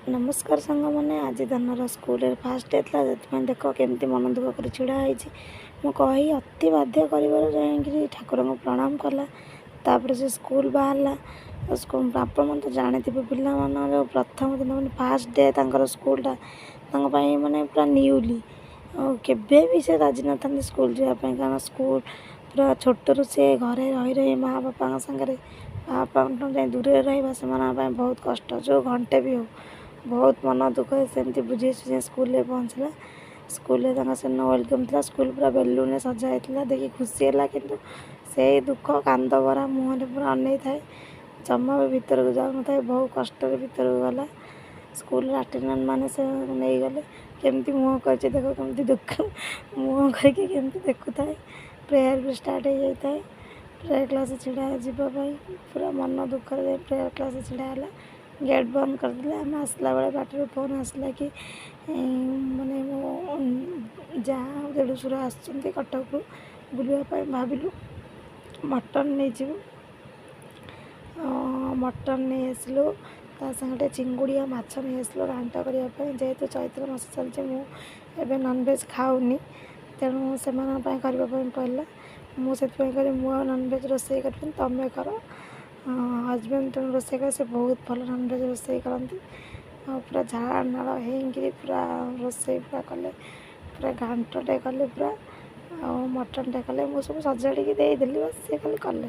ନମସ୍କାର ସାଙ୍ଗମାନେ, ଆଜି ଧନର ସ୍କୁଲରେ ଫାଷ୍ଟ ଡେ ଥିଲା। ସେଥିପାଇଁ ଦେଖ କେମିତି ମନ ଦୁଃଖ କରି ଛିଡ଼ା ହେଇଛି। ମୁଁ କହି ଅତି ବାଧ୍ୟ କରିବାରୁ ଯାଇକିରି ଠାକୁରଙ୍କୁ ପ୍ରଣାମ କଲା। ତାପରେ ସେ ସ୍କୁଲ ବାହାରିଲା। ସ୍କୁଲ, ଆପଣମାନେ ତ ଜାଣିଥିବେ, ପିଲାମାନଙ୍କର ପ୍ରଥମ ଦିନ ମାନେ ଫାଷ୍ଟ ଡେ ତାଙ୍କର ସ୍କୁଲଟା ତାଙ୍କ ପାଇଁ ମାନେ ପୁରା ନ୍ୟୁଲି। ଆଉ କେବେ ବି ସେ ରାଜି ନଥାନ୍ତି ସ୍କୁଲ ଯିବା ପାଇଁ, କାରଣ ସ୍କୁଲ ପୁରା ଛୋଟରୁ ସେ ଘରେ ରହି ରହି ମା ବାପାଙ୍କ ସାଙ୍ଗରେ, ମା ବାପାଙ୍କଠୁ ଯାଇ ଦୂରରେ ରହିବା ସେମାନଙ୍କ ପାଇଁ ବହୁତ କଷ୍ଟ, ଯେଉଁ ଘଣ୍ଟେ ବି ହଉ। ବହୁତ ମନ ଦୁଃଖ, ସେମିତି ବୁଝେଇ ସୁଝେଇ ସ୍କୁଲରେ ପହଞ୍ଚିଲା। ସ୍କୁଲରେ ତାଙ୍କ ସେଦିନ welcome ଥିଲା। ସ୍କୁଲ ପୁରା ବେଲୁନରେ ସଜା ହେଇଥିଲା। ଦେଖି ଖୁସି ହେଲା, କିନ୍ତୁ ସେଇ ଦୁଃଖ କାନ୍ଦ ଭରା ମୁହଁରେ ପୁରା ଅନେଇଥାଏ, ଜମା ବି ଭିତରକୁ ଯାଉନଥାଏ। ବହୁ କଷ୍ଟରେ ଭିତରକୁ ଗଲା। ସ୍କୁଲର ଆଟେଣ୍ଡାଣ୍ଟ ମାନେ ସେ ନେଇଗଲେ। କେମିତି ମୁହଁ କରିଛି ଦେଖ, କେମିତି ଦୁଃଖ ମୁହଁ କରିକି କେମିତି ଦେଖୁଥାଏ। ପ୍ରେୟାର ବି ଷ୍ଟାର୍ଟ ହେଇଯାଇଥାଏ। ପ୍ରେୟାର କ୍ଲାସ୍ ଛିଡ଼ା ଯିବା ପାଇଁ ପୁରା ମନ ଦୁଃଖରେ ଯାଇ ପ୍ରେୟାର କ୍ଲାସ୍ ଛିଡ଼ା ହେଲା। ଗେଟ୍ ବନ୍ଦ କରିଦେଲେ। ଆମେ ଆସିଲା ବେଳେ ବାଟରେ ଫୋନ୍ ଆସିଲା କି ମାନେ ମୋ ଯାଆ ଆଉ ଦେଢ଼ଶୁର ଆସୁଛନ୍ତି କଟକରୁ ବୁଲିବା ପାଇଁ। ଭାବିଲୁ ମଟନ୍ ନେଇଯିବୁ। ମଟନ୍ ନେଇ ଆସିଲୁ, ତା ସାଙ୍ଗରେ ଚିଙ୍ଗୁଡ଼ି ଆଉ ମାଛ ନେଇ ଆସିଲୁ ଘାଣ୍ଟ କରିବା ପାଇଁ। ଯେହେତୁ ଚୈତ୍ର ମାସ ଚାଲିଛି, ମୁଁ ଏବେ ନନଭେଜ୍ ଖାଉନି, ତେଣୁ ସେମାନଙ୍କ ପାଇଁ କରିବା ପାଇଁ ପଡ଼ିଲା। ମୁଁ ସେଥିପାଇଁ କହିଲି, ମୁଁ ଆଉ ନନଭେଜ୍ ରୋଷେଇ କରିବିନି, ତମେ କର। ହଜବେଣ୍ଡ ତେଣୁ ରୋଷେଇ କରେ। ସେ ବହୁତ ଭଲ ନନଭେଜ୍ ରୋଷେଇ କରନ୍ତି ଆଉ ପୁରା ଝାଳ ନାଳ ହେଇକିରି ପୁରା ରୋଷେଇ ପୁରା କଲେ। ପୁରା ଘାଣ୍ଟଟେ କଲେ ପୁରା ଆଉ ମଟନ୍ଟା କଲେ। ମୁଁ ସବୁ ସଜାଡ଼ିକି ଦେଇଦେଲି, ବାସ୍ ସେ ଖାଲି କଲେ।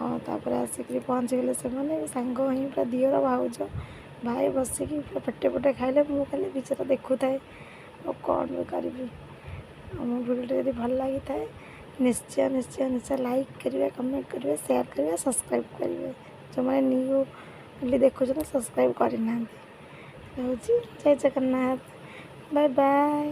ଆଉ ତାପରେ ଆସିକିରି ପହଞ୍ଚିଗଲେ ସେମାନେ। ସାଙ୍ଗ ହିଁ ପୁରା ଦିଅର, ଭାଉଜ, ଭାଇ ବସିକି ପୁରା ପେଟେ ପେଟେ ଖାଇଲେ। ମୁଁ ଖାଲି ବିଚରା ଦେଖୁଥାଏ, ଆଉ କ'ଣ ବି କରିବି? ଆଉ ମୋ ଭିଡ଼ିଓଟା ଯଦି ଭଲ ଲାଗିଥାଏ, ନିଶ୍ଚୟ ନିଶ୍ଚୟ ନିଶ୍ଚୟ ଲାଇକ୍ କରିବେ, କମେଣ୍ଟ କରିବେ, ସେୟାର କରିବେ, ସବସ୍କ୍ରାଇବ୍ କରିବେ। ଯେଉଁମାନେ ନ୍ୟୁଲି ଦେଖୁଛନ୍ତି, ସବସ୍କ୍ରାଇବ୍ କରିନାହାନ୍ତି। ରହୁଛି, ଜୟ ଜଗନ୍ନାଥ, ବାଏ ବାଏ।